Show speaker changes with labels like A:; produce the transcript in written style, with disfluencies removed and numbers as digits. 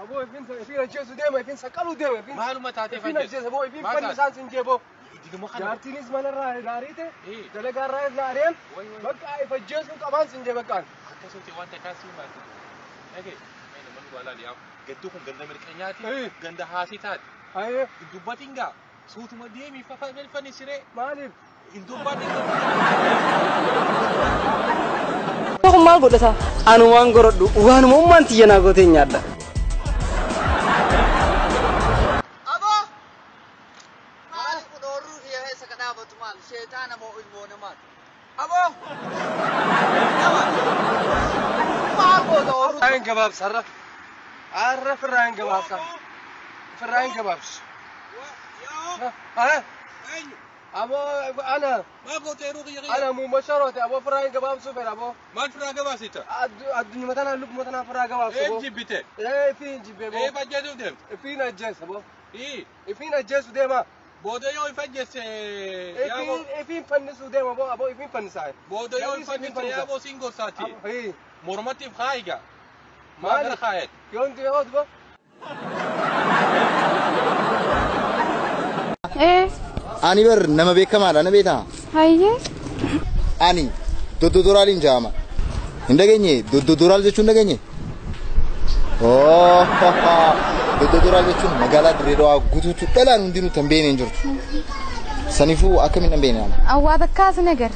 A: Aboo ifin ajjeesu deema, ifin saqqaluu deema, ifin.
B: Maaluma taatee
A: Ifin ajjeesa boo, ifin fannisaan sin jee boo. Jaartiinis manarraa naariite, dalagaarraa naareen, bakka if ajjeesuu qabaan sin jee bakkaan.
B: Akkasumas wanta kaasii maati. Dhagee, mee namni waa laali yaa. Gadduu kun ganda mirqeenyaati, ganda haasii taati. Dubbatiin gaa suutuma deemii fannisiree.
A: Maaliif?
B: Hin dubbatin.
C: Kun maal godhata?
D: Anu waan godhadhu waanuma ummaan tiyya naa gootee nyaadha.
E: Aboo! Maali kun oorruu kiyya keessa ka dhaabatu maal? Sheexaana moo ilmoo namaati? Aboo! Nama! Maal goota oorruu?
A: Hin gabaabsa har'a. Har'a firraa hin gabaabsa. Firraa hin gabaabsu. Aboo ana.
B: Maal goota yeroo kiyya
A: Ana muumma sharooti aboo firraa hin gabaabsuu fedha aboo.
B: Maal firraa gabaabsita?
A: Addunyuma tanaan lubbuma tanaan firraa gabaabsu
B: Ee
A: boo.
B: jibbite.
A: Ee ifiin jibbe boo.
B: Ee fajjeesuuf deemte.
A: Ifiin ajjeesa boo.
B: Ii.
A: Ifiin ajjeesu deema.
B: Booda yoo ifajjeesse
A: Ifiin ifiin fannisuu deema boo aboo ifiin fannisaa.
B: Booda yoo ifannise yaaboo siin gorsaati. Mormatti kaayiga.
A: Maali?
B: Maal kaayet?
A: Yoon du'e hoo duba?
F: Ani bar nama beekamaadha na beektaa?
G: Hayyee.
F: Ani doddodoraaliin jedhama. Hin dhageenye doddodoraal jechuun dhageenye? Doddodoraal jechuun magaalaa Dirree Dhawaa guutuutu dhalaan hundinuu tan beekne hin jirtu. Saniifuu akkamiin hin beekne ana?
G: Awwaa takkaas nagar.